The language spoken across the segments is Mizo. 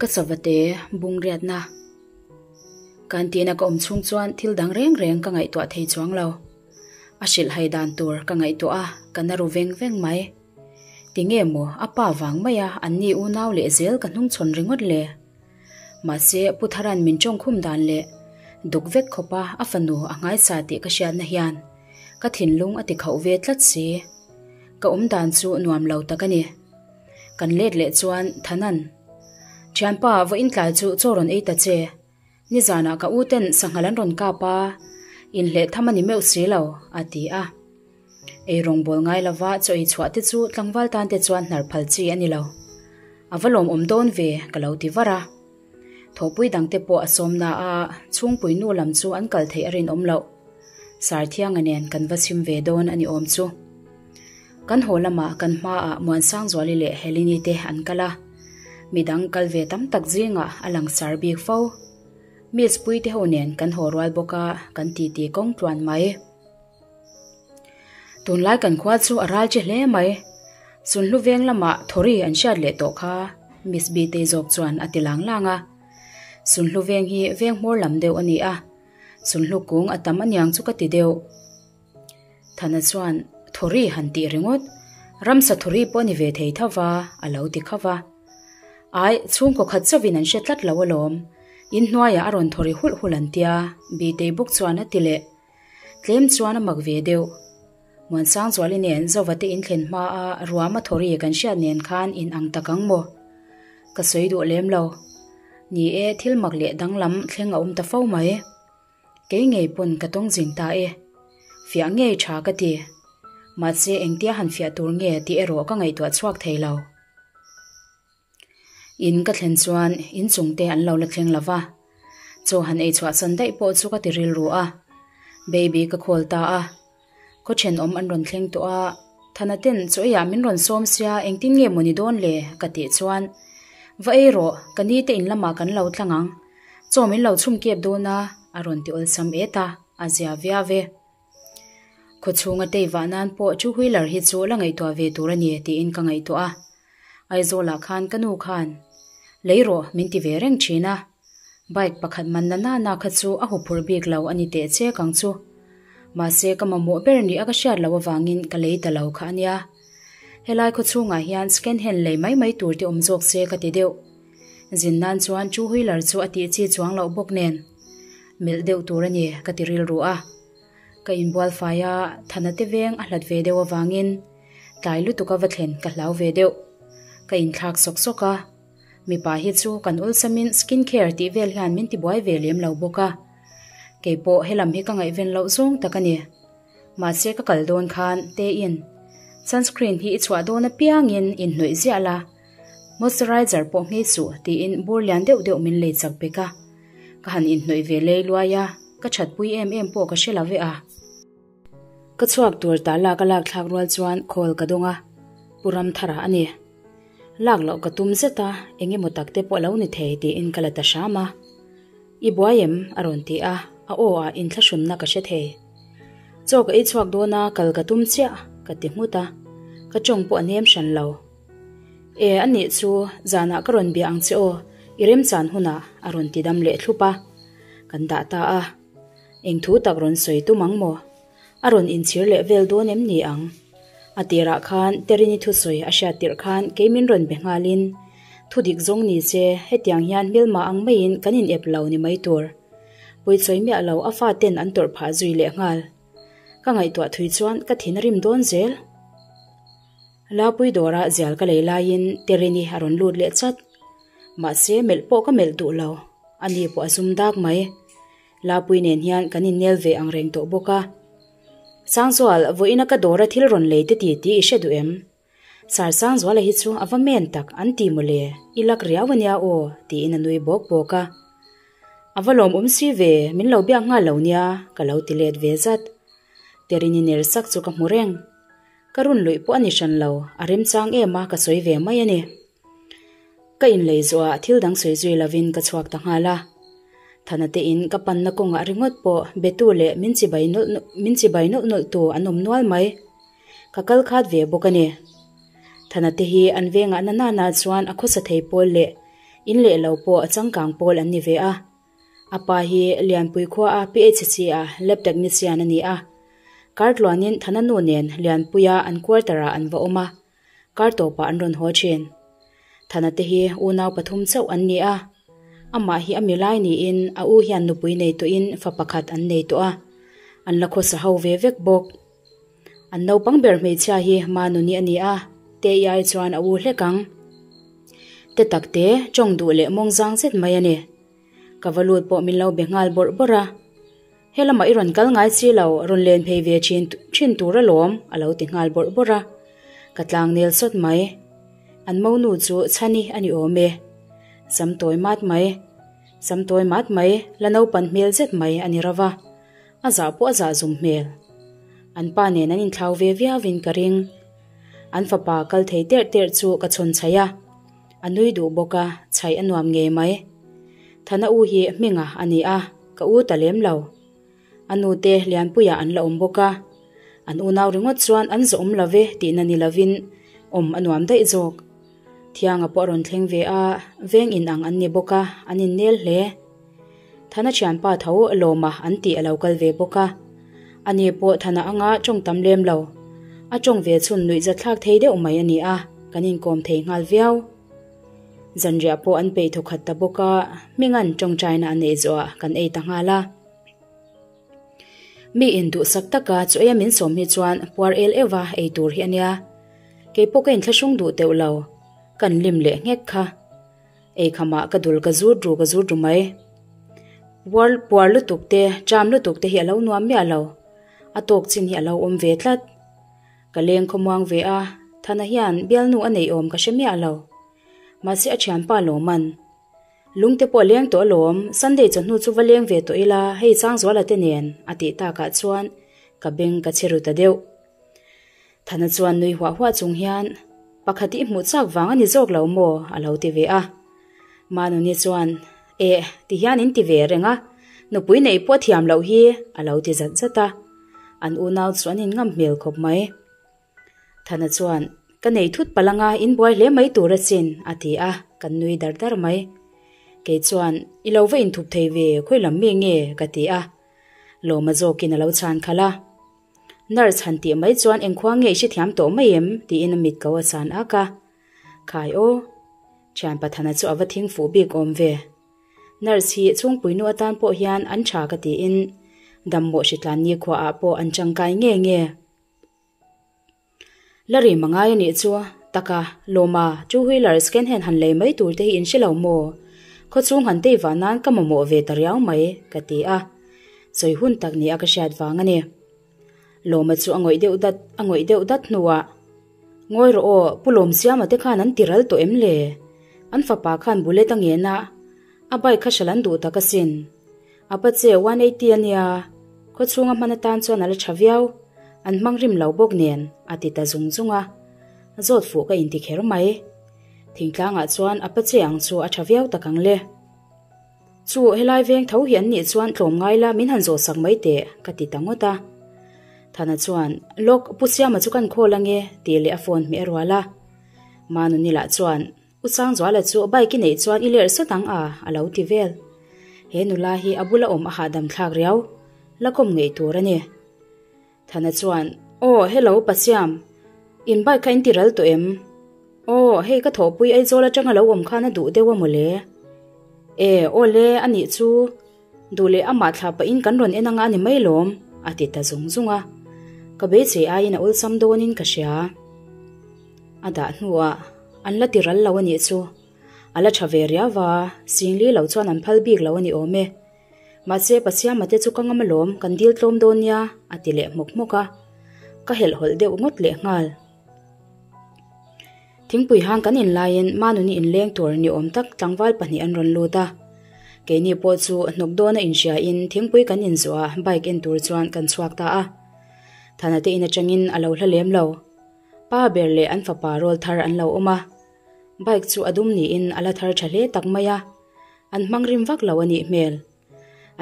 Ka savate bungriatna Canteen a ka awm chhung chuan thil dang reng reng ka ngaihtuah thei chuang lo. A hrilh hai dan tur ka ngaihtuah a, ka na ru veng veng mai. Tinge maw a pa vang mai a anni unau leh zel ka hnungchhawn ringawt le? Mahse Pu Tharan min tawngkhum dan leh duk vek khawp a a fanu a nghaisa tih ka hriatna hian ka thinlung a ti khauh ve tlat si. Ka awm dan chu nuam lo tak a ni. Kan let leh chuan Thanan, Thianpa vawiin tlai chu chaw rawn ei ta che. Nizanah ka u ten sanghal an rawn kap a, inhleh tham a ni meuh si lo, a ti a. Ei rawngbâwl ngai lova chaw ei chhuah te chu tlangval tan te chuan hnar phal chi a ni lo. A va lawmawm dawn ve, ka lo ti var a. Thawhpui dang te pawh a sawm na a, chhungpui nu lam chu an kal theih a rinawm loh. Sarthianga nen kan va chhim ve dawn a ni awm chu. Kan haw lamah kan hmaah Muansangzuali leh Helini te an kal a, midang kal ve tam tak zingah a langsar bik fo. Miss Puite ho nen kan haw rual bawk a, kan titi kawng tluan mai. Tunlai kan khua chu a ral che hle mai. Sunhlu veng lamah thawri an hriat leh tawh kha, Miss Bitei zawk chuan a ti lang lang a. Sunhlu veng hi veng hmawr lam deuh a ni a, sunhlu kung a tam aniang chu ka ti deuh. Thana chuan thawri han tih ringawt, ramsa thawri pawh a ni ve thei tho va, a lo ti kho va. Ai, chhungkaw khat chauhin an hre tlat lo alawm, inhnuaiah a rawn thawri hulh hulh an tia, Bitei bawk chuan a ti leh. Tlem chuan a mak ve deuh. Muansangzuali nen Zovate in thlen hma a ruama thawri kan hriat nen khan in ang tak ang maw? Ka sawi duh lem lo. Ni e, thil mak leh danglam thleng a awm ta fo mai. Kei ngei pawn ka tawng zing ta e. Fiah ngei tha ka ti. Mahse engtia han fiah tur nge tih erawh ka ngaihtuah chhuak thei lo. In ka thlen chuan in chungte an lo la thleng lo va, chaw han ei chhuah san daih pawh chu ka ti rilru a, baby ka call ta a, khaw thenawm an rawn thleng tawh a, Thana ten chaw eiah min rawn sawm sia engtin nge maw ni dawn le ka tih chuan va ei rawh ka ni te in lamah kan lo tlang ang, chaw min lo chhum kep dawn a a rawn ti awlsam et a, a zia viau e. Khawchhunga tei vah nan pawh two wheeler hi chu la ngaihtuah ve tur a ni tiin ka ngaihtuah a. Aizawlah khan ka nu khan lei rawh min ti ve reng thin a, bike pakhat man na nana kha chu a huphurh bik lo a ni teh chek ang chu. Mahse ka mamawh ber ni a ka hriat loh avangin ka lei ta lo kha a nia. Helai khawchhungah hian second hand lei mai mai tur te awm zawk se ka ti deuh. Zin nan chuan two wheeler chu a tih chi chuang loh bawk nen melh deuh tur a ni ka ti rilru a. Ka inbual fai a, Thana te veng a hlat ve deuh avangin tlai lutuk a va thlen ka hlau ve deuh. Ka inthlak sawk sawk a, mipa hi chu kan awlsamin skin care tih vel hian min tibuai ve lem lo bawk a. Keipawh helam hi ka ngaihven loh zawng tak a ni. Mahse ka kal dawn khan Teiin sunscreen hi i chhuah dawn apiangin inhnawih ziah la, moisturizer pawh nghei suh tiin bur lian deuh deuh min lei chak bek a. Ka han inhnawih ve lei luai a, ka thatpui em em pawh ka hre lo ve a. Ka chhuak tur tah lak a lak thlak rual chuan call ka dawng a, Pu Ramthara a ni. Lak loh ka tum zet a, eng emaw tak te pawh a lo ni thei tiin ka la ta hram a. I buai em? a rawn ti a, a aw ah inthlahrunna ka hre thei. Chaw ka ei chhuak dawn a, kal ka tum chiah, ka ti nghut a, ka tawng pawh a nem hran lo. E, a nih chu, zanah ka rawn bia ang che aw, i remchan hunah a rawn ti dam leh thlup a. Kan dah ta a. Eng thu tak rawn sawi tum ang maw? A rawn inchhir leh vel dawn em ni ang? A tirah khan Terini thusawi a hriat tirh khan kei min rawn be nghalin, Thu dik zawng ni che, hetiang hian hmelma ang maiin kan in ep lo ni mai tur. Puichawi miah lo a faten an tawrh phah zui leh nghal. Ka ngaihtuah thui chuan ka thin a rim dawn zel. Lapui dawra zial ka lei laiin Terini a rawn lut leh chat. Mahse melh pawh ka melh duh lo, ani pawh a zum dak mai. Lapui nen hian kan innel ve ang reng tawh bawk a. Sangzual, vawiina ka dawra thil rawn lei te ti tih i hre duh em? Sir Sangzuala hi chu a va men tak an ti mawle, i lak riau ania aw, tiin a nui bawk bawk a. A va lawmawm si ve, min lo biak nghal lo nia, ka lo ti let ve zat. Terini ner sak chu ka hmu reng. Ka run luih pawh a ni hran lo, a remchang em a ka sawi ve mai a ni. Ka inlei zuah thil dang sawi zui lovin ka chhuak ta nghal a. Thana te in ka panna kawngah ringawt pawh betu leh min chibai nawlh min chibai nawlh nawlh tu an awm nual mai. Ka kal khat ve bawk a ni. Thana te hi an vengah na nana chuan a khawsa thei pawl leh In leh lo pawh a changkang pawl an ni ve a. A pa hi Lianpui khua a PHC a lab technician a ni a. Kar tluanin Thana nu nen Lianpuia an quarter ah an va awm a, kar tawpah an rawn haw thin. Thana te hi unau pathum chauh an ni a. Amah hi a milai niin a u hian nupui nei tawhin fa pakhat an nei tawh a, an la khawsa ho ve vek bawk. An naupang ber hmeichhia hi Manuni a ni a, Tei ai chuan a u hlek ang. Te tak te, tawng duh leh mawng zang zet mai a ni. Ka va lut pawh min lo be nghal bawrh bawrh a. He lamah i rawn kal ngai si lo, rawn len phei ve thin thin tur alawm, a lo ti nghal bawrh bawrh a. Ka tlang nel sawt mai. An monu chu Chhani a ni awm e. Sam tawi mat mai. Sam tawi mat mai, la naupan hmel zet mai a ni rova. A zah pawh a zah zum hmel. An pa nen an inthlau ve viauin ka ring. An fapa kal thei terh terh chu ka chhawn chhaih a. A nui duh bawk a, chhaih a nuam ngei mai. Thana u hi Hminga a ni a, ka u ta lem lo. A nu te Lianpuia an la awm bawk a. An unau ringawt chuan an zawh awm lo ve tihna ni lovin awm a nuam daih zawk. Thianga pawh a rawn thleng ve a, veng in ang an ni bawk a, an innel hle. Thana thianpa tho Lawma an tih a lo kal ve bawk a. Ani pawh Thana anga tawng tam lem lo. A tawng ve chhun nuih zathlak thei deuh mai a ni a, kan inkawm thei nghal viau. Zanriah pawh an peih thawkhat ta bawk a, Hminga'n tawngtaina a neih zawhah kan ei ta nghal a. Mi in duhsak taka chu eia min sawm hi chuan puar el euh a ei tur hi a nia. Kei pawh ka inthlahrung duh teuh lo. Kan lim leh nghek kha. Ei khamah ka dul ka zut ru ka zut ru mai. Puar puar lutuk te, ṭam lutuk te hi a lo nuam miah lo. A tawk chin hi a lo awm ve tlat. Ka leng khawmuang ve a, Thana hian bialnu a neih awm ka hre miah lo. Mahse a ṭhianpa lawm an. Lungte pawh a leng tawh alawm, Sunday chawhnu chu va leng ve tawh ila, hei Sangzuala te nen a tih takah chuan ka beng ka chhe ru ta deuh. Thana chuan nui huah huah chung hian, Pakhat i hmuh chak vang a ni zawk lo maw? a lo ti ve a. Manuni chuan, Eh, ti hian in ti ve reng a, nupui neih pawh thiam loh hi, a lo ti zat zat a. An unau chu an inngam hmel khawp mai. Thana chuan, Ka nei thut palh anga in buai hle mai tur asin, a ti a, kan nui dar dar mai. Kei chuan, I lo va inthup thei ve, khawi lam mi nge? ka ti a. Lawma zawkin a lo chhan khalh a. Nurse han tih mai chuan engkhua nge i hrethiam tawh mai em? tiin a mit ko a chhan ak a. Khai aw. Thian Pathana chu a va thing fuh bik awm ve. Nurse hi chhungpuinu atan pawh hian an tha ka tiin dammawh hritlan nikhua ah pawh an tangkai nge nge. La rim a ngai a nih chu, taka, Lawma, two wheeler second hand han lei mai tur te hi in hre lo maw? Khawchhung han tei vah nan ka mamawh ve ta riau mai, ka ti a. Sawi hun tak ni a ka hriat vang a ni. Lawma chu a ngawih deuh dat, a ngawih deuh dat hnuah, Ngawi rawh aw, Pu Lawmsiama te khan an ti ral tawh em le? An fapa khan bullet a ngen a, a bike kha hral an duh tak asin. Apache 180 a nia, khawchhunga hman atan chuan a la tha viau, an hmang rim lo bawk nen, a ti ta zung zung a. Zawt fuh ka inti kher mai. Thingtlangah chuan Apache ang chu a tha viau tak ang le. Chu helai veng tho hi an nih chuan tlawm ngai la min han zawh sak mai teh, ka ti ta ngawt a. Thana chuan, Lawk, Pu Siama chu kan khawl ange, tih leh a phone hmeh a rual a. Manuni lah chuan, U Sangzuala chu bike i neih chuan i lerh sawt ang a, a lo ti vel. He nula hi a bula awm a hahdam thlak riau, la kawm ngei tur a ni. Thana chuan, Aw, hello Pasiam, in bike kha in ti ral tawh em? Aw, hei ka thawhpui Aizawl atanga lo awm khan a duh deuh a mawle. E, aw le, a nih chu. Duh leh amah thlah pahin kan rawn en anga a ni mai lawm, a ti ta zung zung a. Ka beisei aiin a awlsam dawnin ka hria. A dah hnuah an la ti ral lo a nih chu. A la tha ve riau va, Singli lo chuan an phal bik lo a ni awm e. Mahse Pasiama te chu ka ngam alawm, kan dil tlawm dawn nia, a ti leh hmawk hmawk a. Ka helhhawlh deuh ngawt leh nghal. Thingpui hang kan in laiin Manuni inleng tur ni awm tak tlangval pahnih an rawn lut a. Keini pawh chu hnawk dawna inhriain thingpui kan inzuah a, bike en tur chuan kan chhuak ta a. Thana te in atangin a lo hla lem lo. Pa ber leh an fapa rawl thar an lo awm a. Bike chu a dum niin a la thar tha hle tak mai a. An hmang rim vak lo a nih hmel.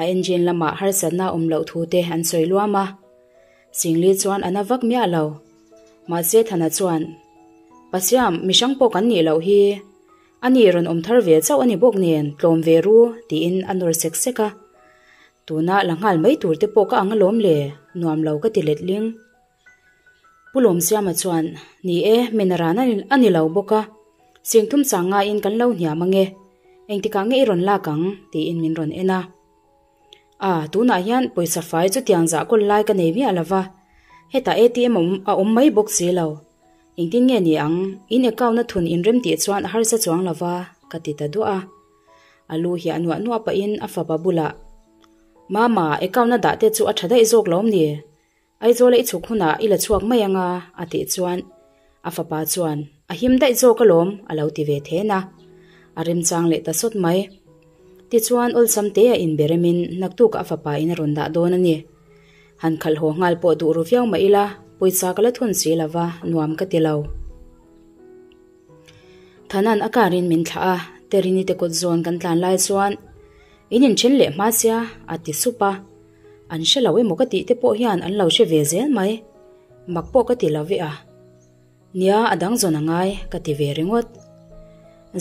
A engine lamah harsatna awm loh thu te an sawi luam a. Singli chuan a na vak miah lo. Mahse Thana chuan, Pasiam, mihrang pawh kan nih loh hi. Ani rawn awm thar ve chauh a ni bawk nen, tlawm ve ru, tiin a nawr sek sek a. Tuna la nghal mai tur te pawh ka ang alawm le, nuam lo ka ti let ling. Pu Lawmsiama chuan, Ni e, min a ran a ni lo bawk a, Singthum chang ngaiin kan lo hniam ange, engtikah nge i rawn lak ang? tiin min rawn en a. A, tunah hian pawisa fai chutiang zah kawl lai ka nei miah lo va, hetah ATM a awm mai bawk si lo. Engtin nge ni ang, in account a thun inrem tih chuan a harsa chuang lo va, ka ti ta duah a. A lu hiah nuah nuah pahin a fapa bulah, Mama, account a dah te chu a tha daih zawk lo ni? Aizawla i chhuk hunah i la chhuak mai anga, a tih chuan a fapa chuan, A him daih zawk alawm, a lo ti ve then a. A remchang leh ta sawt mai. Tichuan awlsam te a inbe remin naktukah a fapa in a rawn dah dawn a ni. Han khalh haw nghal pawh duh ru viau mah ila, pawisa ka la thun si lova, nuam ka ti lo. Thanan a car in min thlah a, Terini te kawt zawn kan tlan lai chuan, In inthen leh hma sia, a ti sup a. An hre lo emaw ka tih te pawh hian an lo hre ve zel mai. Mak pawh ka ti lo ve a. Nia, a dang zawn a ngai, ka ti ve ringawt.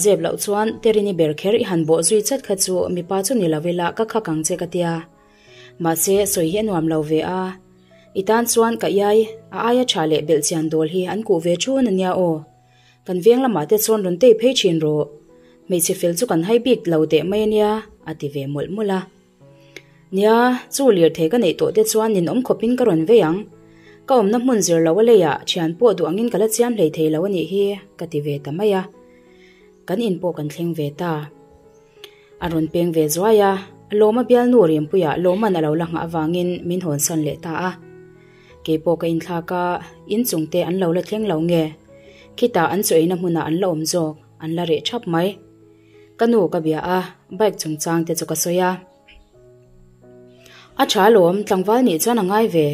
Zep loh chuan Terini ber kher i han bawh zui chat kha chu mipa chu ni lo ila ka khak ang che ka tia. Mahse, sawi hi a nuam lo ve a. I tan chuan ka iai, a aia tha leh belhchian dawl hi an kuh ve thun a nia aw. Kan veng lamah te chuan rawn tei phei thin rawh. Hmeichhe fel chu kan hai bik lo teh mai a nia, a ti ve mawlh mawlh a. Nia, chu lirthei ka neih tawh te chuan ninawm khawpin ka rawn vei ang. Ka awmna hmun zir lo a leiah thian pawh duh angin ka la chiam hlei thei lo a nih hi, ka ti ve ta mai a. Kan in pawh kan thleng ve ta. A rawn peng ve zuai a, Lawma bialnu Rimpuia Lawman a lo la nghah avangin min hawnsan leh ta a. Kei pawh ka inthlak a, inchung te an lo la thleng lo nge? Khitah an chaw eina hmunah an la awm zawk, an la reh thap mai. Ka nu ka bia a, bike chungchang te chu ka sawi a. A tha lawm, tlangval nih chuan a ngai ve.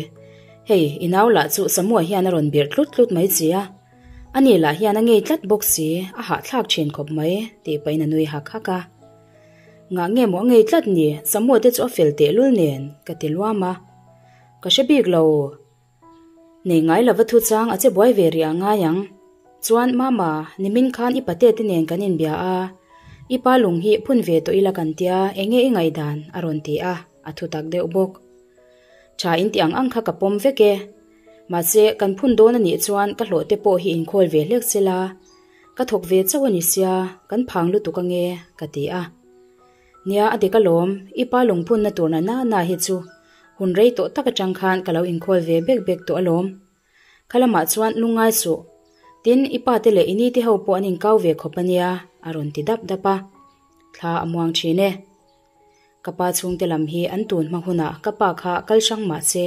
Hei, i nau lah chu Samua hian a rawn birh tlut tlut mai chi a. Ani lah hian a ngei tlat bawk si, a hahthlak thin khawp mai, tih pahin a nui hak hak a. Ngah nge maw a ngei tlat ni, Samua te chu a fel tehlul nen, ka ti luam a. Ka hre bik lo. Nei ngai lova thu chang a che buai ve rih a ngai ang. Chuan Mama, nimin khan i pate te nen kan inbia a, i pa lung hi phun ve tawh ila kan tia, enge i ngaihdan? a rawn ti a, a thu tak deuh bawk. Tha in ti ang ang kha ka pawm vek e. Mahse, kan phun dawn a nih chuan ka hlawh te pawh hi inkhawl ve hlek sela, ka thawk ve chauh a ni sia, kan phang lutuk ange, ka ti a. Nia, a dik alawm, i pa lungphunna tur na na na hi chu hun rei tawh tak atang khan ka lo inkhawl ve bek bek tawh alawm. Kha lamah chuan lungngai suh. Tin, i pa te leh i ni te ho pawh an inkau ve khawp ania, a rawn ti dap dap a. Thla a muang thin e. Ka pa chhungte lam hi an tun hma hunah ka pa kha kal hrang mah se.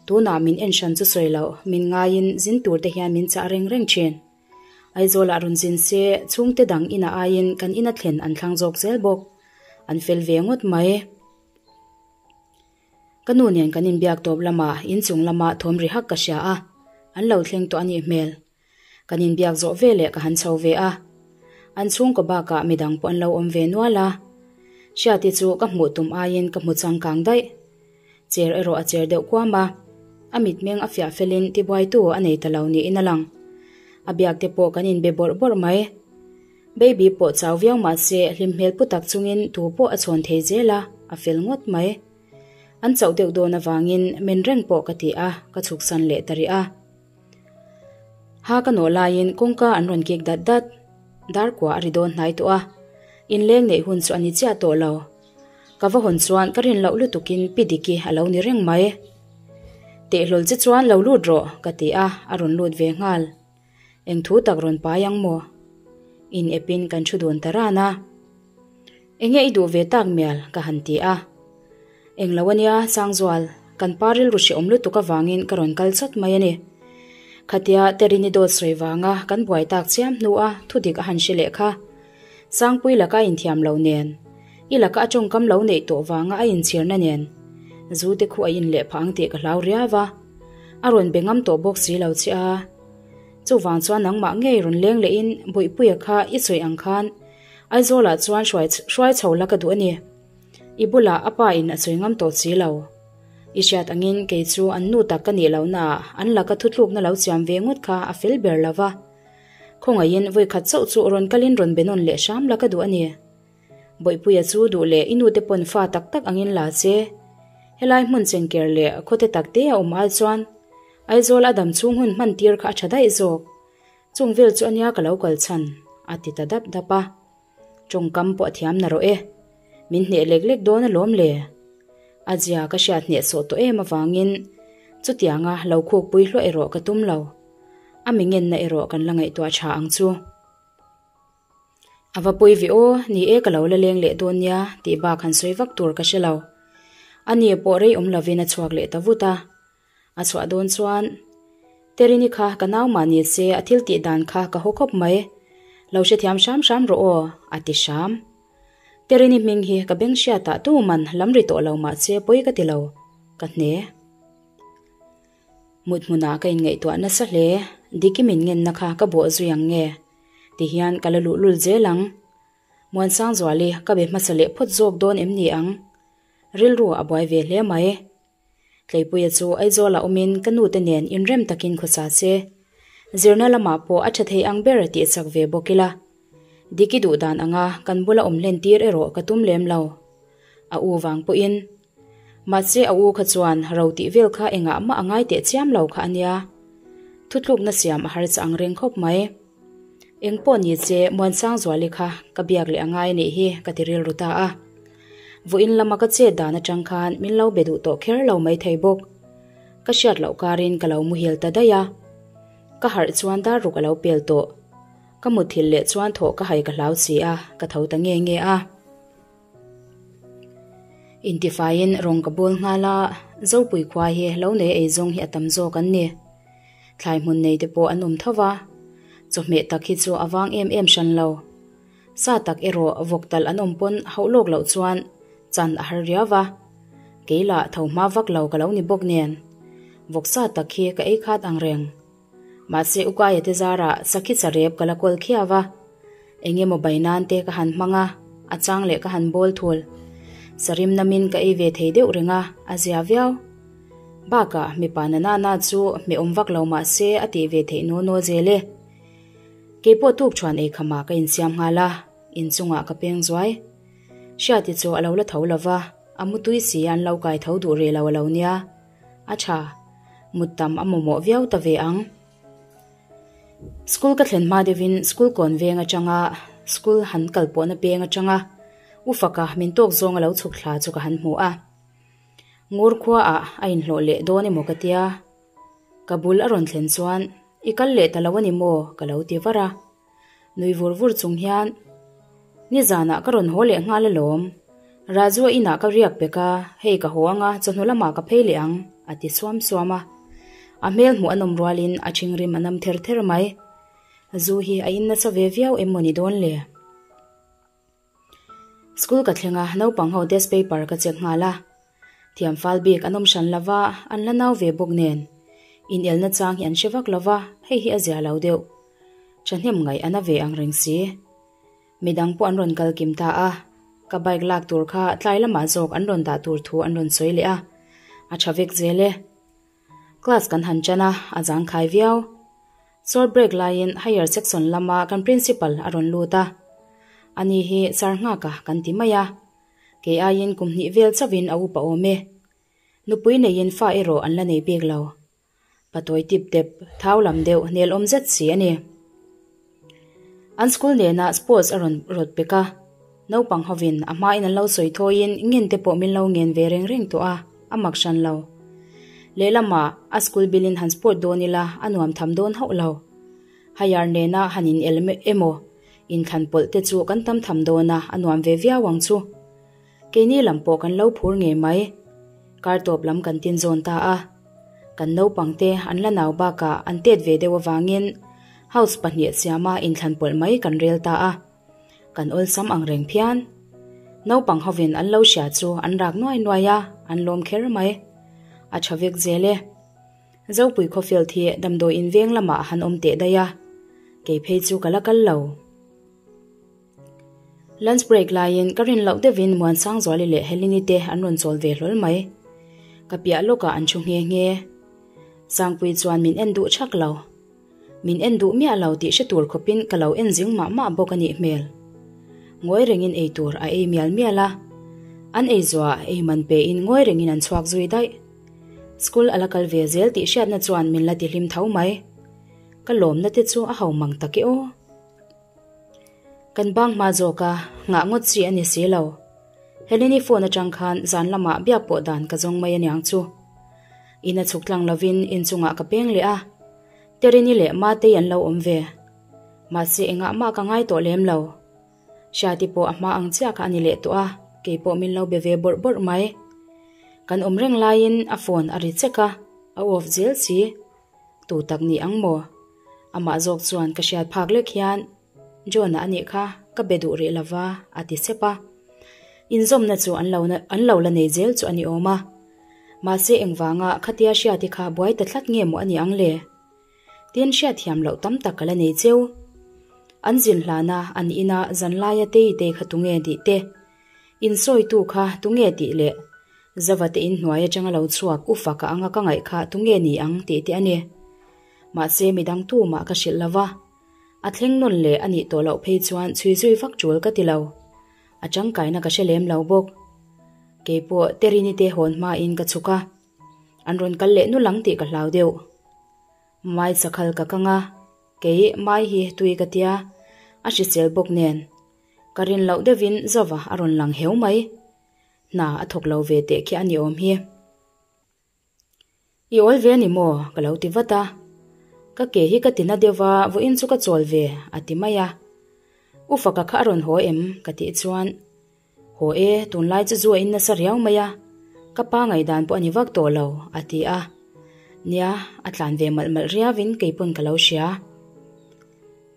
Tunah min en hran chu sawi loh, min ngaiin zin tur te hian min chah reng reng thin. Aizawlah rawn zin se, chhungte dang inah aiin kan ina thlen an thlang zawk zel bawk. An fel ve ngawt mai. Ka nu nen kan inbiak tawp lamah inchung lama thawm ri hak ka hria a, an lo thleng tawh a nih hmel. Kan inbiak zawh veleh ka han chho ve a. An chhungkaw bakah midang pawh an lo awm ve nual a. Hriati chu ka hmuh tum aiin ka hmu changkang daih. Cher erawh a cher deuh kuam a, a mitmeng a fiah felin tibuaitu a nei ta lo niin a lang. A biak te pawh kan inbe bawrh bawrh mai. Baby pawh chau viau mah se hlim hmel pu tak chungin tu pawh a chhawn thei zel a, a fel ngawt mai. An chauh deuh dawn avangin men reng pawh ka ti a, ka chhuksan leh ta rih a. Ha ka nawh laiin kawngka an rawn kik dat dat. Dar kua a ri dawn hnai tawh a, inleng neih hun chu a ni chiah tawh lo. Ka va hawn chuan ka rin loh lutukin Pi Diki a lo ni reng mai. Tehlawl che chuan lo lut rawh ka ti a, a rawn lut ve nghal. Eng thu tak rawn pai ang maw? In epin kan thu dun ta ran a. Enge i duh ve tak mial? ka han ti a. Eng lo ania, Sangzual, kan pa rilru hrehawm lutuk avangin ka rawn kal chawt mai a ni. Khatia Terini dawt sawi vanga kan buai tak chiam hnua thudik a han hre leh kha. Sangpui laka a inthiam lo nen, i laka a tawngkam lo neih tawh vanga a inchhirna nen, zu te khu a in leh phah ang tih ka hlau riau a. A rawn be ngam tawh bawk si lo che a. Chuvang chuan nangmah ngei rawn leng lehin Bawihpuia kha i sawi ang khan Aizawlah chuan hruai hruai chho la ka duh a ni. I bulah a pa in a sawi ngam tawh si lo. I hriat angin kei chu an nu tak ka nih lohnaah an laka thutlukna lo siam ve ngawt kha a fel ber lo va. Khawngaihin vawikhat chauh chu rawn kalin rawn be nawn leh hram la ka duh a ni. Bawihpuia chu duh leh i nute pawn fa tak tak angin la che. Helai hmun chengker leh khawte tak te a awm ai chuan Aizawl a dam chhung hun hman tir kha a tha daih zawk. Chung vel chu ania ka lo kal chhan, a ti ta dap dap a. Tawngkam pawh a thiam na rawh e. Min hneh lek lek dawn alawm le. A zia ka hriat hnehsawh tawh em avangin chutianga lo khukpui hluah erawh ka tum lo. A mi ngenna erawh kan la ngaihtuah tha ang chu. A va pawi ve aw, ni e ka lo la leng leh dawn nia tih bak han sawi vak tur ka hre lo. A ni pawh rei awm lovin a chhuak leh ta vut a. A chhuah dawn chuan, Terini kha ka nau mah ni se a thil tih dan kha ka haw khawp mai. Lo hrethiam hram hram rawh aw, a ti hram. Terini hming hi ka beng hriatah tuman lam ri tawh lo mah se pawi ka ti lo, ka hne. Mut hmunah ka inngaihtuah nasa hle, Diki min ngenna kha ka bawh zui ang nge? Ti hian ka la luhlul zel ang. Muansangzuali ka be hmasa leh phawt zawk dawn em ni ang? Rilru a buai ve hle mai. Tleipuia chu Aizawlah awmin ka nute nen inrem takin khawsa se. Zirna lamah pawh a tha thei ang ber tih chak ve bawk ila. Diki duh dan anga kan bula awm hlen tir erawh ka tum lem lo. A u vang pawhin. Mahse a u kha chuan ro tih vel kha engah mah a ngai teh chiam lo kha a nia. Thutlukna siam a harsa ang reng khawp mai. Eng pawh ni che Muansangzuali kha ka biak leh a ngai anih hi ka ti rilru ta a. Vawiin lama ka chet dan atang khan min lo be duh tawh kher lo mai thei bawk. Ka hriat loh karin ka lo muhil ta daih a. Ka harh chuan dar ruk a lo pel tawh. Ka muthilh leh chuan thawh ka hai ka hlau si a, ka tho ta nge nge a. Intifaiin rawng ka bawl nghal a, Zopui khua hi lo nei eizawng hi a tam zawk an ni. Thlai hmun nei te pawh an awm tho va, chawhmeh tak hi chu a vang em em hran lo. Sa tak erawh vawk talh an awm pawn hauh lawk loh chuan chan a har riau va, kei lah tho hma vak lo ka lo ni bawk nen. Vawk sa tak hi ka ei khat ang reng. Mahse Ukaia te zarah sakhi charep ka la kawl khiau a, eng emaw bai nan te ka han hmang a, a chang leh ka han bawl thul. Sarim namin ka ei ve thei deuh reng a, a zia viau. Bakah mipa na nana chu hmehawm vak lo mahse a tih ve theih naw naw zel e. Keipawh tuk chuan eikhamah ka insiam nghal a, inchungah ka peng zuai. Hriati chu a lo la tho lo va, a mutui si an lo kai tho duh rih lo a lo nia. A tha, mut tam a mamawh viau ta ve ang. School ka thlen hma deuhin school kawn veng atanga school han kal pawhna peng atanga U Faka min tawk zawng a lo chhuk thla chu ka han hmu a. Ngur khuaah a inhlawh leh dawn emaw ka tia. Ka bul a rawn thlen chuan, I kal leh ta lo a ni maw? ka lo ti var a. Nui vur vur chung hian, Nizanah ka rawn haw leh nghal alawm. Raju a inah ka riak pek a, hei ka haw anga chawhnu lamah ka phei leh ang, a ti suam suam a. A hmel hmuh a nawm rualin a ṭhingrim a nam ther ther mai. Zu hi a in nasa ve viau em maw ni dawn le? School ka thleng a, naupang ho test paper ka check nghal a. Thiam fal bik an awm hran lo va, an la nau ve bawk nen. Inelna chang hi an hre vak lo va, hei hi a zia lo deuh. Thahnem ngaih a na ve ang reng si. Midang pawh an rawn kal kim ta a, ka bike lak tur kha tlai lamah zawk an rawn dah tur thu an rawn sawi leh a, a tha vek zel e. Class kan han ṭan a, a zangkhai viau. Short break laiin higher section lama kan principal a rawn lut a. Ani hi sir nghaka kan ti mai a. Kei aiin kum hnih vel chauhin a upa awm e. Nupui neiin fa erawh an la nei bik lo. Patawi tip tep, thau lam deuh hmel awm zet si a ni. An school nena sports a rawn rawt pek a. Naupang hovin a hmain an lo sawi thawiin ngen te pawh min lo ngen ve reng reng tawh a, a mak hran lo. Lehlamah a school bilin han sport dawn ila a nuam tham dawn hauh lo. Higher nena han in el emaw inthlan pawlh te chu kan tam tham dawn a, a nuam ve viau ang chu. Keini lam pawh kan lo phur ngei mai. Kar tawp lam kan tin zawn ta a. Kan naupang te an la nau bakah an tet ve deuh avangin house pahnih siama inthlan pawlh mai kan rel ta a. Kan awlsam ang reng phian. Naupang hovin an lo hria chu an rak nuai nuai a, an lawm kher mai. A tha vek zel e. Zopui khawfield hi damdawi in veng lamah han awm teh daih a, kei phei chu ka la kal lo. Lunch break laiin ka rin loh deuhin Muansangzuali leh Helini te an rawn chawl ve hlawl mai. Ka piah lawkah an thu nghe nghe. Sangpui chuan min en duh thak lo. Min en duh miah lo tih hre tur khawpin ka lo en zing mah mah bawk a nih hmel. Ngawi rengin ei tur a ei mial mial a. An ei zuah ei man pein ngawi rengin an chhuak zui daih. School a la kal ve zel tih hriatna chuan min la tihlim tho mai. Ka lawmna te chu a ho mang tak e aw. Kan bang hma zawk a, nghah ngawt chi a ni si lo. Heleni phone atang khan zan lamah biak pawh dan ka zawng mai aniang chu. In a chhuk tlang lovin inchungah ka peng leh a. Terini leh Matei an lo awm ve. Mahse engah mah ka ngai tawh lem lo. Hriati pawh a hma ang chiah kha a ni leh tawh a, kei pawh min lo be ve bawrh bawrh mai. Kan awm reng laiin a phone a ri chek a, a off zel si. Tu tak ni ang maw? Amah zawk chuan ka hriat phak lek hian John-a a nih kha ka be duh rih lova a ti sep a. Inzawmna chu an lo an lo la nei zel chu a ni awm a. Mahse engvanga khatia hriati kha buai ta tlat nge maw a ni ang le? Tin hriatthiam loh tam tak ka la nei cheu. An zin hlana an ina zanlaia tei tei kha tunge tih te, insawitu kha tunge tih leh Zava te inhnuai atanga lo chhuak u faka anga ka ngaih kha tunge ni ang tih te a ni. Mahse midang tumah ka hrilh lova, a thleng nawn leh a nih tawh loh phei chuan chhui zui vak tul ka ti lo. A tangkaina ka hre lem lo bawk. Keipawh Terini te hawn hmain ka chhuk a, an rawn kal leh nul ang tih ka hlau deuh. Mai sakhal ka kang a, kei mai hi tui ka tia, a hrisel bawk nen. Ka rin loh deuhin Zova a rawn lang heu mai. Hna a thawk lo ve teh khi a ni awm hi. I awl ve a ni maw? ka lo ti vat a. Ka ke hi ka ti na deuh va, vawiin chu ka chawl ve, a ti mai a. U Faka kha a rawn haw em? ka tih chuan, Haw e, tunlai chu zu a in nasa riau mai a, ka pa ngaihdan pawh a ni vak tawh lo, a ti a. Nia, a tlan ve malh malh riauin kei pawn ka lo hria.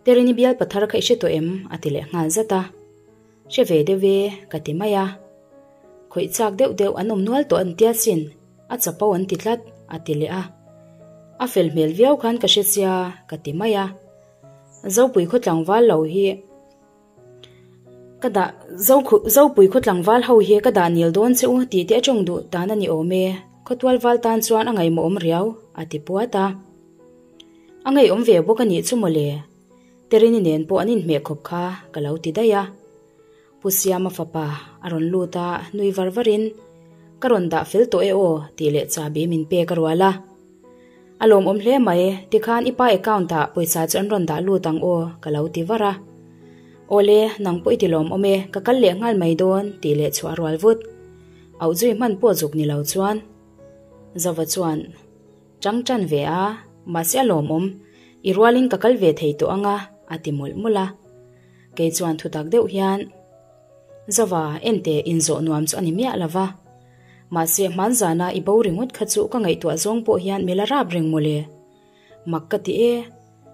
Terini bial pathar kha i hre tawh em? a ti leh nghal zat a. Hre ve deuh e, ka ti mai a. Khawih chak deuh deuh an awm nual tawh an tia sin, a chapo an ti tlat, a ti leh a. A fel hmel viau khan ka hre sia, ka ti mai a. Zopui khaw tlangval lo hi ka dah Zopui khaw tlangval ho hi ka dah nil dawn che u tih te a tawng duh dan a ni awm e, khawtual val tan chuan a ngaihmawh awm riau, a ti puat a. A ngaihawm ve bawk a nih chu mawle. Terini nen pawh an inhmeh khawp kha ka lo ti daih a. Pu Siama fapa a rawn lut a, nui var varin, Ka rawn dah fel tawh e aw tih leh chahbi min pek a rual a. A lawmawm hle mai, tikhan i pa account ah pawisa chu an rawn dah lut ang aw ka lo ti var a. Awle, nang pawh i ti lawmawm e, ka kal leh nghal mai dawn tih leh chhuah a rual vut. Auh zui hman pawh zuk ni lo chuan. Zova chuan. Chang tan ve a, mahse a lawmawm, i rualin ka kal ve thei tawh ang a, a ti mawlh mawlh a. Kei chuan thutak deuh hian, Zova, ente inzawh nuam chu a ni miah lo va. Mahse hmanzana i bo ringawt kha chu ka ngaihtuah zawng pawh hian mi la rap reng mawle. Mak ka ti e,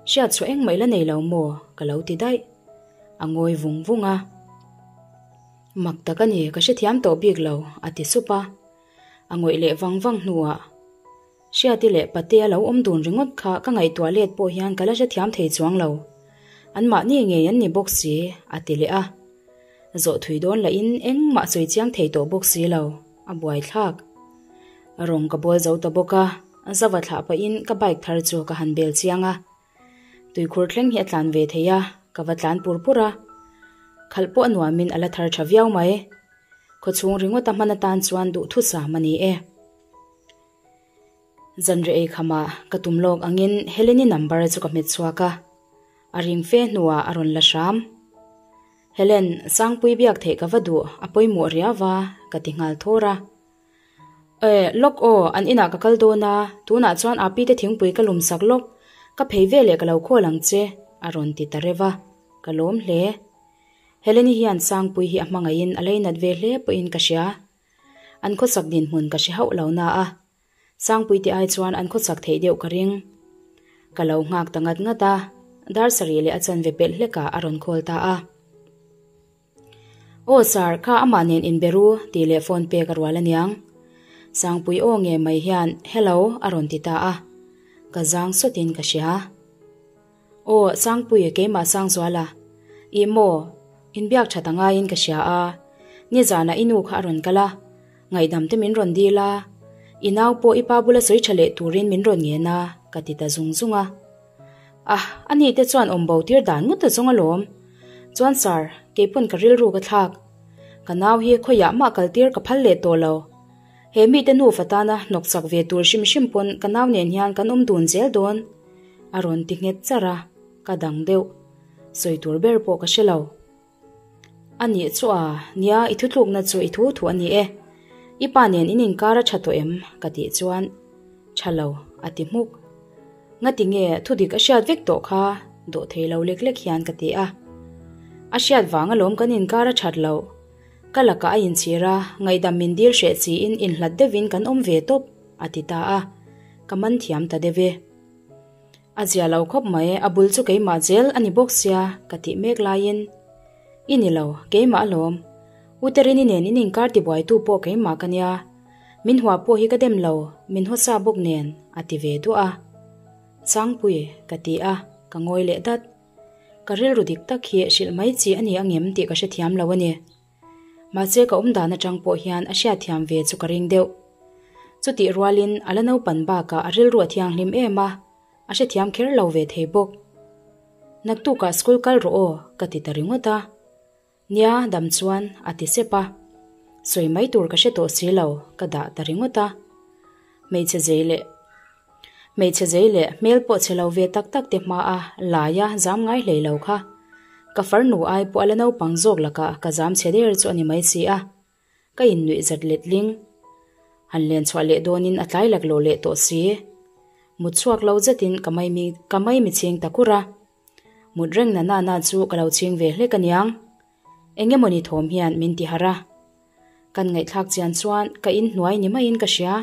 hriat chhuah engmah i la nei lo maw? ka lo ti daih. A ngawi vung vung a. Mak tak a ni, ka hrethiam tawh bik lo, a ti sup a. A ngawih leh vang vang hnuah Hriati leh Patea lo awm dun ringawt kha ka ngaihtuah let pawh hian ka la hrethiam thei chuang lo. Anmahni ngei an ni bawk si, a ti leh a. Zawh thui dawn lahin engmah sawi chiang thei tawh bawk si lo, a buaithlak. Rawng ka bawl zo ta bawk a, zava thlah pahin ka bike thar chu ka han bel chiang a. Tuikhur thleng hi a tlan ve thei a, ka va tlan pur pur a. Khalh pawh a nuamin a la thar tha viau mai. Khawchhung ringawt a hman atan chuan duhthusam a ni e. Zanri ei khamah ka tum lawk angin Heleni number chu ka hmet chhuak a, a ring fe hnuah a rawn la hram. Helen, Sangpui biak theih ka va duh, a pawimawh riau va, ka ti nghal thawr a. E, lawk aw, an inah ka kal dawn a, tunah chuan Api te thingpui ka lum sak lawk, ka phei veleh ka lo khawl ang che, a rawn ti ta reuh a, ka lawm hle. Heleni hian Sangpui hi a hmangaihin a leinat ve hle pawhin ka hria. An khawsak dinhmun ka hre hauh lo na a, Sangpui te ai chuan an khawsak theih deuh ka ring. Ka lo nghak ta ngat ngat a, dar sarih leh a chanve pelh hlekah a rawn call ta a. Aw sir, kha amah nen inbe ru tih leh phone pek a rual aniang. Sangpui aw nge mai hian hello a rawn ti ta a, ka zang sawtin ka hria. Aw Sangpui keimah Sangzuala, ih maw, inbiak that a ngaiin ka hria a, nizanah i nu kha a rawn kal a, ngaihdam te min rawn dil a, i nau pawh i pa bula sawi tha leh turin min rawn ngen a ka ti ta zung zung a. A, ani te chuan awm bo tir dan ngawt a zawng alawm. Chuan Sir, keipawn ka rilru ka thlak. Ka nau hi khawiah mah kal tir ka phal leh tawh lo. He mite nufa tana hnawk chak ve tur hrim hrim pawn ka nau nen hian kan awm dun zel dawn. A rawn ti nghet char a, ka dang deuh. Sawi tur ber pawh ka hre lo. A nih chu a, nia i thutlukna chu i thu thu a ni e. I pa nen in inkar a tha tawh em? ka tih chuan, Tha lo, a ti hmuk. Ngati nge thudik a hriat vek tawh kha dawh thei lo lek lek hian ka ti a. A hriat vang alawm kan inkar a that loh. Ka lakah a inchhir a, ngaihdam min dil hreh chiin inhlat deuhin kan awm ve tawp, a ti ta a. Ka man thiam ta deuh e. A zia lo khawp mai, a bul chu keimah zel a ni bawk sia ka tih mek laiin, I ni lo, keimah alawm. U Terini nen in inkar tibuaitu pawh keimah ka nia. Min hua pawh hi ka dem lo, min hawsa bawk nen, a ti ve duah a. Sangpui, ka ti a, ka ngawi leh dat. Ka rilru dik tak hi hrilh mai chi a ni angem tih ka hrethiam lo a ni. Mahse ka awm dan atang pawh hian a hriatthiam ve chu ka ring deuh. Chutih rualin a la naupan bakah a rilru a thianghlim em a, a hrethiam kher lo ve thei bawk. Naktukah school kal rawh aw ka ti ta ringawt a. Nia dam chuan a ti sep a. Sawi mai tur ka hre tawh si lo ka dah ta ringawt a. Hmeichhe zei leh Hmeichhe zei leh hmel pawh chhe lo ve tak tak te hma a lai a zam ngai hlei lo kha. Ka farnu ai pawh a la naupang zawk lakah ka zam chhe der chu a ni mai si a. Ka innuih zat let ling. Han len chhuah leh dawnin a tlai lak lo leh tawh si. Mut chhuak lo zetin ka maimi ka maimi chhing ta kur a. Mut reng na na na chu ka lo chhing ve hlek aniang. Eng emawni thawm hian min ti harh a. Kan ngaihthlak chian chuan ka inhnuai ni maiin ka hria.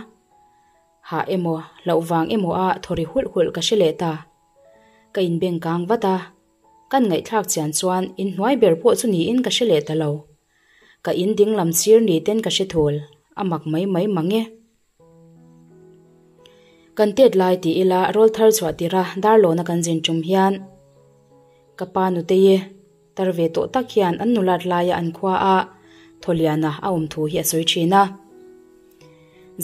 Hah emaw, hlauh vang emaw a thaw ri hulh hulh ka hre leh ta. Ka inbeng kang vat a, kan ngaihthlak chian chuan inhnuai ber pawh chu niin ka hre leh ta lo. Ka in ding lam sir ni ten ka hre thul, a mak mai mai mang e. Kan tet lai ti ila rawl thar chhuah tirha Darlawna kan zin tum hian ka pa nutei Tar ve tawh tak hian an nulat laia an khua a Thawliana a awm thu hi a sawi thin a.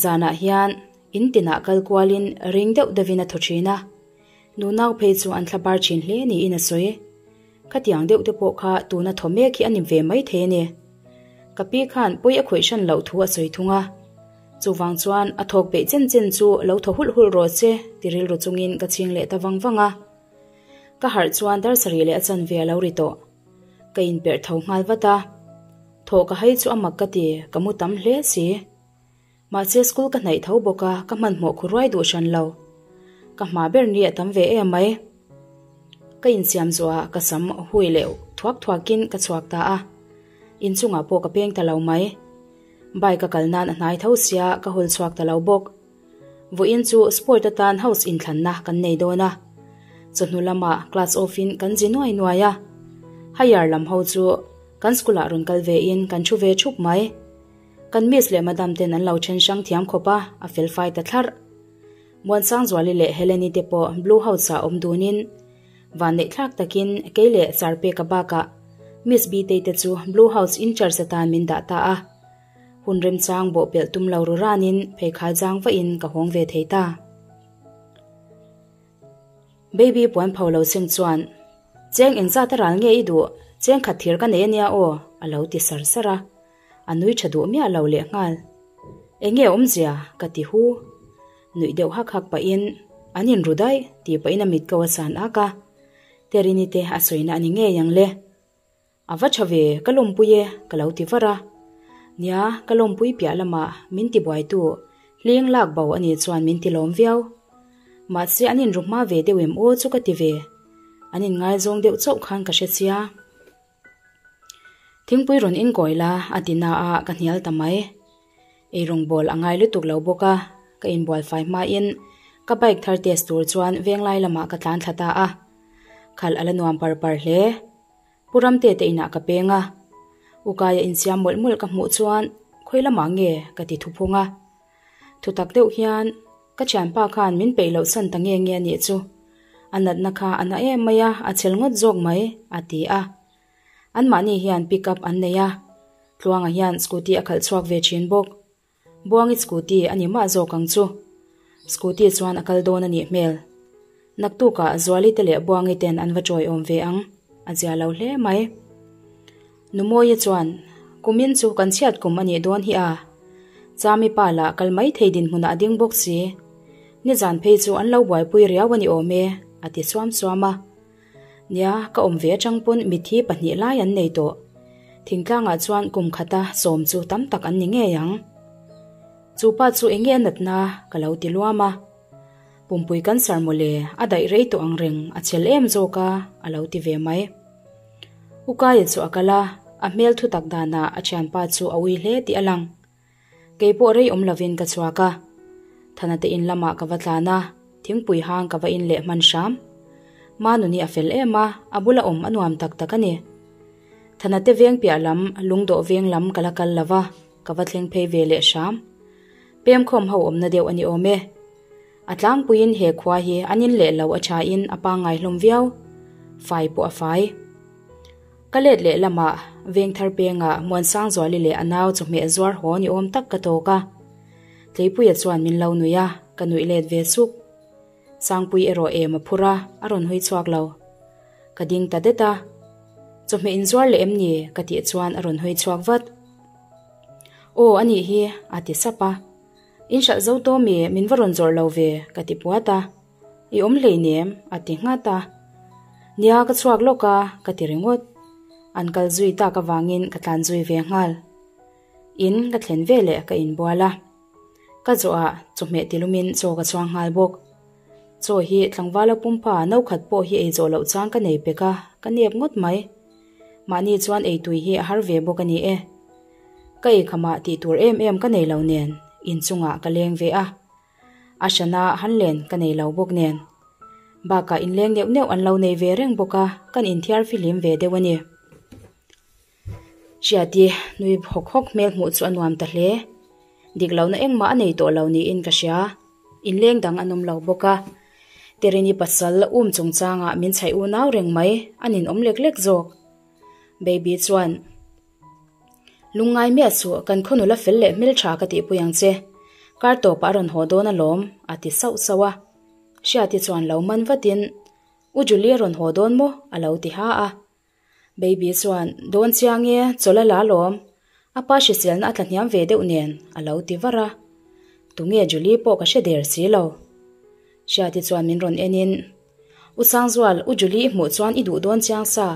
Zanah hian in tinah kal kualin ring deuh deuhin a thaw thin a. Nunau phei chu an thlabar thin hle niin a sawi. Khatiang deuh te pawh kha tuna thaw mek hi a ni ve mai thei a ni. Ka pi khan pawi a khawih hran loh thu a sawi thung a. Chuvang chuan a thawk peih chen chen chu lo thaw hulh hulh rawh se ti rilru chungin ka ching leh ta vang vang a. Ka harh chuan dar sarih leh a chanve a lo ri tawh. Ka inperh tho nghal vat a. Thawh ka hai chu a mak ka ti, ka mu tam hle si. Mahse school ka hnaih tho bawk a, ka hmanhmawh khu ruai duh hran lo. Ka hma ber ni a tam ve em mai. Ka insiam zuah a, ka sam hui leh thuak thuakin ka chhuak ta a. Inchungah pawh ka peng ta lo mai. Bike a kal nan a hnai tho sia, ka hawl chhuak ta lo bawk. Vawiin chu sport atan house inthlanna kan nei dawn a, chawhnu lamah class off in kan zi nuai nuai a, higher lam ho chu kan school ah rawn kal ve in kan thu ve thup mai. Kan miss leh madam ten an lo then hrang thiam khawp a, a fel fai ta thlarh. Muansangzuali leh Heleni te pawh blue house ah awm dun in vanneih thlak takin kei leh Sarpeka bakah miss Bitei te chu blue house in charge atan min dah ta a. Hun remchang bawhpelh tum lo ru ranin pheikhai zang vahin ka hawng ve thei ta. Baby puan pho lo seng chuan, Cheng engzat a ral nge i duh? Cheng khat thir ka nei ania aw, a lo ti sar sar a. A nui tha duh miah lo lehnghal. Enge awmzia? ka ti hu. Nuih deuh hak hak pahin, An inru daih, tih pahin a mit ko a san ak a. Terini te a sawina a ni ngei ang le. A va tha ve, ka lawmpui e, ka lo ti var a. Nia, ka lawmpui piah lamah min ti buaitu hling lak bo a nih chuan min ti lawm viau. Mahse an inru hma ve deuh em aw chu ka ti ve. An inngaizawng deuh chauh khan ka hre sia. Thingpui rawn inkawi la a ti na a, ka hnial ta mai. Eirawngbawl a ngai lutuk lo bawk a, ka inbual fai hmain ka bike thar test tur chuan venglai lamah ka tlan thla ta a. Khalh a la nuam par par hle. Pu Ramte te inah ka peng a, Ukaia insiam mawlh mawlh ka hmuh chuan khawi lamah nge ka ti thuphung a. Thutak deuh hian ka thianpa khan min peih loh san ta nge nge a nih chu. A natna kha a na em mai a, a chhel ngawt zawk mai, a ti a. Anmahni hian pick up an nei a, Tluanga hian scooty a khalh chhuak ve thin bawk. Buangi scooty a ni mah zawk ang chu. Scooty chuan a kal dawn a nih hmel. Naktukah Zuali te leh Buangi ten an va ṭawiawm ve ang, a zia lo hle mai. Numawia chuan, Kumin chu kan chhiat kum a nih dawn hi a. Chami pa lah kal mai thei dinhmunah a ding bawk si. Nizan phei chu an lo buaipui riau a ni awm e, a ti suam suam a. Nia, ka awm ve atang pawn mitthi pahnih lai an nei tawh. Thingtlangah chuan kum khata sawm chu tam tak an ni ngei ang. Chu pa chu eng nge a natna ka lo ti luam a. Pumpui cancer mawle, a daih rei tawh ang reng, a chhel em zawk a, a lo ti ve mai. Ukaia chu a kal a, a hmel thu tak danah a thianpa chu a ui hle tih a lang. Kei pawh rei awm lovin ka chhuak a. Thana te in lamah ka va tlan a, thingpui hang ka va in leh hman hram. Manuni a fel em a, a bula awm a nuam tak tak a ni. Thana te veng piah lam, lungdawh veng lam ka la kal lo va, ka va thleng phei ve leh hram. Pemkhawm ho awmna deuh a ni awm e. A tlangpuiin he khua hi an in leh lo a thain a pangngai hlawm viau. Fai pawh a fai. Ka let leh lamah Vengthar pengah Muansangzuali leh a nau chawhmeh zuar haw ni awm tak ka tawk a. Tleipuia chuan min lo nuih a, ka nuih let ve suk. Sangpui erawh em a phur a, a rawn hawi chhuak lo. Ka ding ta det a. Chawhmeh inzuar leh em ni? ka tih chuan a rawn hawi chhuak vat. Aw a nih hi, a ti sap a. In hralh zo tawh mi min va rawn zawrh lo ve, ka ti puat a. I awm hleinem, a ti nghat a. Nia ka chhuak lawk a, ka ti ringawt. An kal zui tak avangin ka tlan zui ve nghal. In ka thlen veleh ka inbual a. Ka zawhah chawhmeh tilumin chaw ka chhuang nghal bawk. Chaw hi tlangvala pumpa no khat pawh hi ei zawh loh chang ka nei pek a, ka nep ngawt mai. Mahni chuan eitui hi a har ve bawk a ni e. Ka eikhamah tih tur em em ka nei lo nen inchungah ka leng ve a. A hrana han len ka nei lo bawk nen. Bakah inleng neuh neuh an lo nei ve reng bawk a, kan inthiar fihlim ve deuh a ni. Hriati nui hawk hawk hmel hmuh chu a nuam ta hle. Dik lohna engmah a nei tawh lo niin ka hria. Inleng dang an awm lo bawk a. Terini pasal um chungchangah min chhaih unau reng mai, a ninawm lek lek zawk. Baby chuan. Lungngai miah suh, kan khaw nula fel leh hmel tha ka tihpui ang che. Kar tawpah a rawn haw dawn alawm, a ti sauh sauh a. Hriati chuan lo man vatin, U Julie a rawn haw dawn maw? a lo ti ha a. Baby chuan, Dawn chiang e, chawlh a la alawm. A pa hriselna a tlahniam ve deuh nen, a lo ti var a. Tunge Julie pawh ka hre der si lo. Hriati chuan min rawn enin, U Sangzual, U Julie i hmuh chuan i duh dawn chiang sa.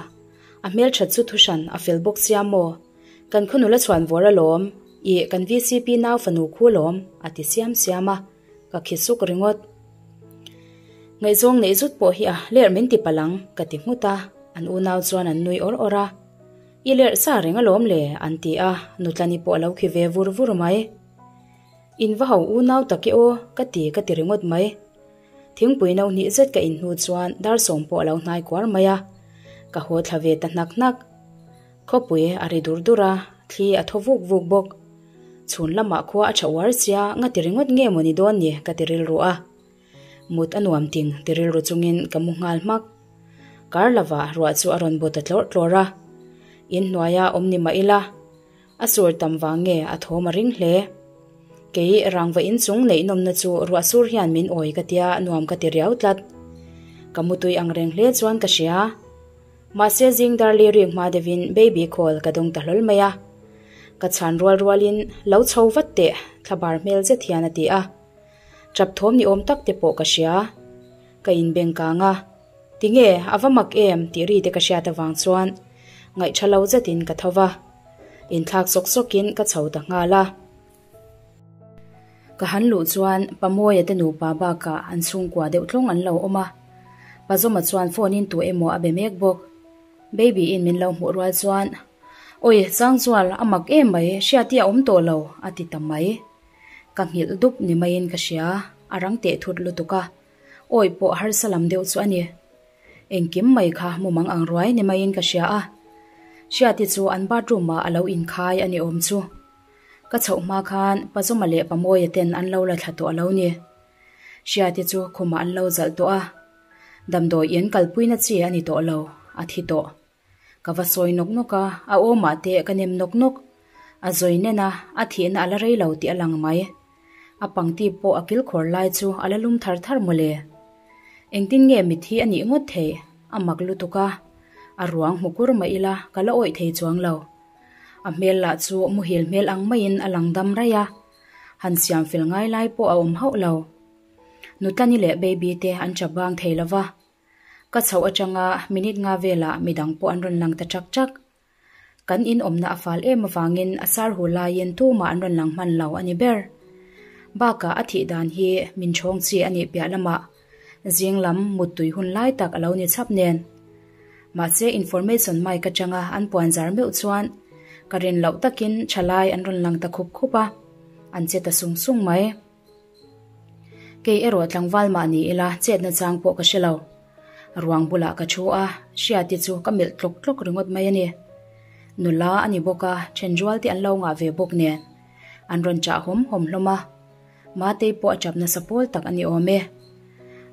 A hmelthat chu thuhran a fel bawk sia maw? Kan khaw nula chhuan vawr alawm, ih kan vcp nau fanu khu alawm, a ti siam siam a, ka khi suk ringawt. Ngaihzawng neih zut pawh hi a lerh min ti palh ang, ka ti nghut a, an unau chuan an nui awr awr a. I lerh sa reng alawm le, an ti a, Nutlani pawh a lo khi ve vur vur mai. In va ho unau tak e aw, ka ti ka ti ringawt mai. Thingpui no hnih zet ka in hnu chuan dar sawm pawh a lo hnai kuar mai a, ka haw thla ve ta hnak hnak. Khawpui a ri dur dur a, thli a thaw vuk vuk bawk. Chhun lamah khua a tha uar sia, nga ti ringawt nge maw ni dawn ni ka ti rilru a. Mut a nuam ting ti rilru chungin ka mu nghal hmak. Kar lovah ruah chu a rawn bu ta tlawrh tlawrh a. In hnuaia awm ni mah ila, A sur tam vang nge a thawm a ring hle. Kei rangva inchung neih nawmna chu ruah sur hian min awi ka tia nuam ka ti riau tlat. Ka mutui ang reng hle chuan ka hria. Mahse zing dar li rik hma deuhin baby call ka dawng ta hlawl mai a. Ka chhan rual rualin lo chho vat teh thlabar hmel zet hian a ti a. Tap thawm ni awm tak te pawh ka hria. Ka inbeng kang a. Tinge a va mak em tih ri te ka hriat avang chuan ngaihṭha lo zetin ka tho va. Inthlak sawk sawkin ka chho ta nghal a. Ka han luh chuan Pamawia te nupa bakah an chhungkua deuh tlawng an lo awm a. Pazawma chuan phone in tu emaw a be mek bawk. Baby in min lo hmuh rual chuan, Awi, Changzual, a mak em mai, hriati a awm tawh lo, a ti ta mai. Ka nghilh dup ni maiin ka hria, a rang teh thut lutuk a. Awi pawh harsa lam deuh chu a ni. Engkim mai kha mumang ang ruai ni maiin ka hria a. Hriati chu an bathroom ah a lo inkhai a ni awm chu. Ka chhoh hma khan Pazawma leh Pamawia ten an lo la thla tawh a lo ni. Hriati chu khumah an lo zalh tawh a. Damdawi in kalpuina chi a ni tawh lo, a thi tawh. Ka va sawi nawk nawk a, a awmah te ka nem nawk nawk. A zawi nen a, a thihna a la rei lo tih a lang mai. A pangti pawh a kilkhawr lai chu a la lum thar thar mawle. Engtin nge mitthi a nih ngawt theih? A mak lutuk a, a ruang hmu kur mah ila ka la awih thei chuang lo. A hmel lah chu muhil hmel ang maiin a lang dam raih a, han siam fel ngai lai pawh a awm hauh lo. Nutlani leh Baby te an chap bang thei lo va, ka chhoh atanga minute nga velah midang pawh an rawn lang ta chak chak. Kan in awmna a fal em avangin a sar hu laiin tumah an rawn lang hman lo a ni ber. Bakah a thih dan hi min chhawng chi a nih piah lamah zing lam muttui hun lai tak a lo ni chhap nen. Mahse information mic atanga an puan zar meuh chuan ka rin loh takin thalai an rawn lang ta khup khup a, an che ta sung sung mai. Kei erawh tlangval mah ni ila chetna chang pawh ka hre lo. Ruang bulah ka thu a, Hriati chu ka melh tlawk tlawk ringawt mai a ni. Nula a ni bawk a, thenrual te an lo ngah ve bawk nen. An rawn chah hawm hawm hlawm a, Matei pawh a chap nasa pawl tak a ni awm e.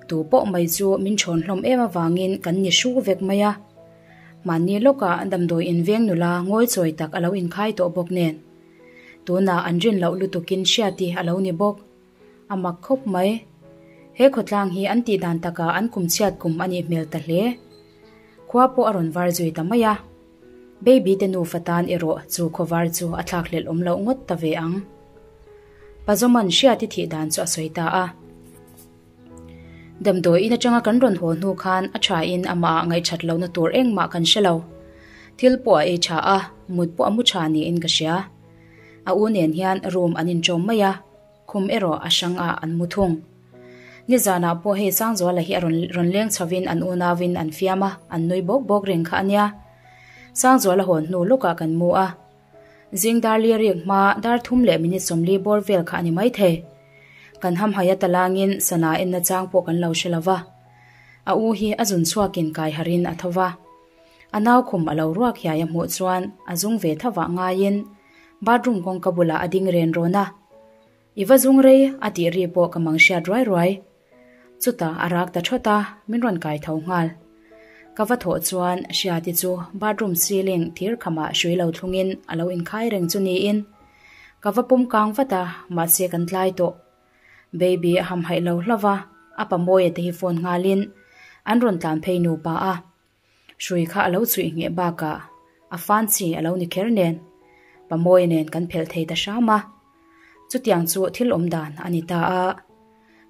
Tu pawh mai chu min thawn hlawm em avangin kan ni hru vek mai a. Mahni lawkah damdawi inveng nula ngawi chawi tak a lo inkhai tawh bawk nen. Tunah an rin loh lutukin Hriati a lo ni bawk. A mak khawp mai. He khawtlang hi an tih dan takah an kum chhiat kum a nih hmel ta hle. Khua pawh a rawn var zui ta mai a. Baby te nufa tan erawh chu khawvar chu a thlakhlelh awm loh ngawt ta ve ang. Pazoman Hriati thih dan chu a sawi ta a. Damdawi in atanga kan rawn haw hnu khan a thain amah ah ngaihthat lohna tur engmah kan hre lo. Thil pawh a ei tha a, mut pawh a mu tha niin ka hria. A u nen hian room an inṭawm mai a, khum erawh a hrang ah an mu thung. Nizanah pawh hei Sangzuala hi a rawn rawn leng chhovin an unauin an fiam a, an nui bawk bawk reng kha a nia. Sangzuala hawn hnu lawkah kan mu a. Zing dar li rik hma dar thum leh minute 40 bawr vel kha a ni maithei. Kan hamhaih a talangin sana enna chang pawh kan lo hre lo va. A u hi a zun chhuakin kai harin a tho va. A nau khum a lo ruak hiai a hmuh chuan a zung ve thavah ngaiin bathroom kawngka bulah a ding ren rawn a. I va zung rei a tih ri pawh ka mang hriat ruai ruai. Chutah a rak ta thawt a, min rawn kai tho nghal. Ka va thawh chuan Hriati chu bathroom ceiling thir khamah hrui lo thlungin a lo inkhai reng chu niin. Ka va pawm kang vat a, mahse kan tlai tawh. Baby a hamhaih lo hlauh va, a pa Mawia te hi phone nghalin an rawn tlan phei nupa a. Hrui kha a lo chhuih ngheh bakah a fan chi a lo ni kher nen, pa Mawia nen kan phelh thei ta hram a. Chutiang chu thil awm dan a ni ta a.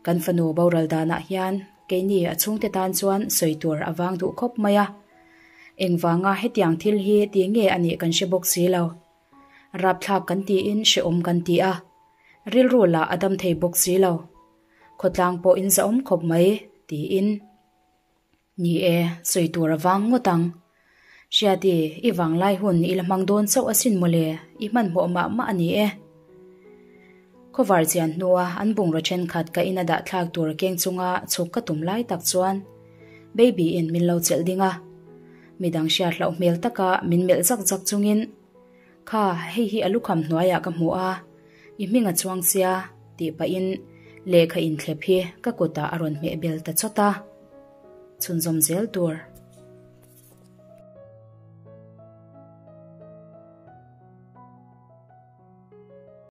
Kan fanu boral danah hian keini a chhungte tan chuan sawi tur a vang duh khawp mai a. Engvanga hetiang thil hi ti nge a nih kan hre bawk si lo. Rapthlak kan tiin hrehawm kan ti a, rilru lah a dam thei bawk si lo. Khawtlang pawh in zahawm khawp mai, tiin. Ni e, sawi tur a vang ngawt ang. Hriati, i vanglai hun i la hmang dawn chauh asin mawle, i hmanhmawh mah mah a ni e. Khawvar chian hnua an bungraw thenkhat ka ina dah thlak tur keng chunga chhuk ka tum lai tak chuan Baby in min lo chelh ding a. Midang hriat hlauh hmel taka min melh zak zak chungin, Kha, hei hi a lukham hnuaiah ka hmu a, i hming a chuang sia, tih pahin lehkha inthlep hi ka kutah a rawn hmeh bel ta chawt a. Chhunzawm zel tur.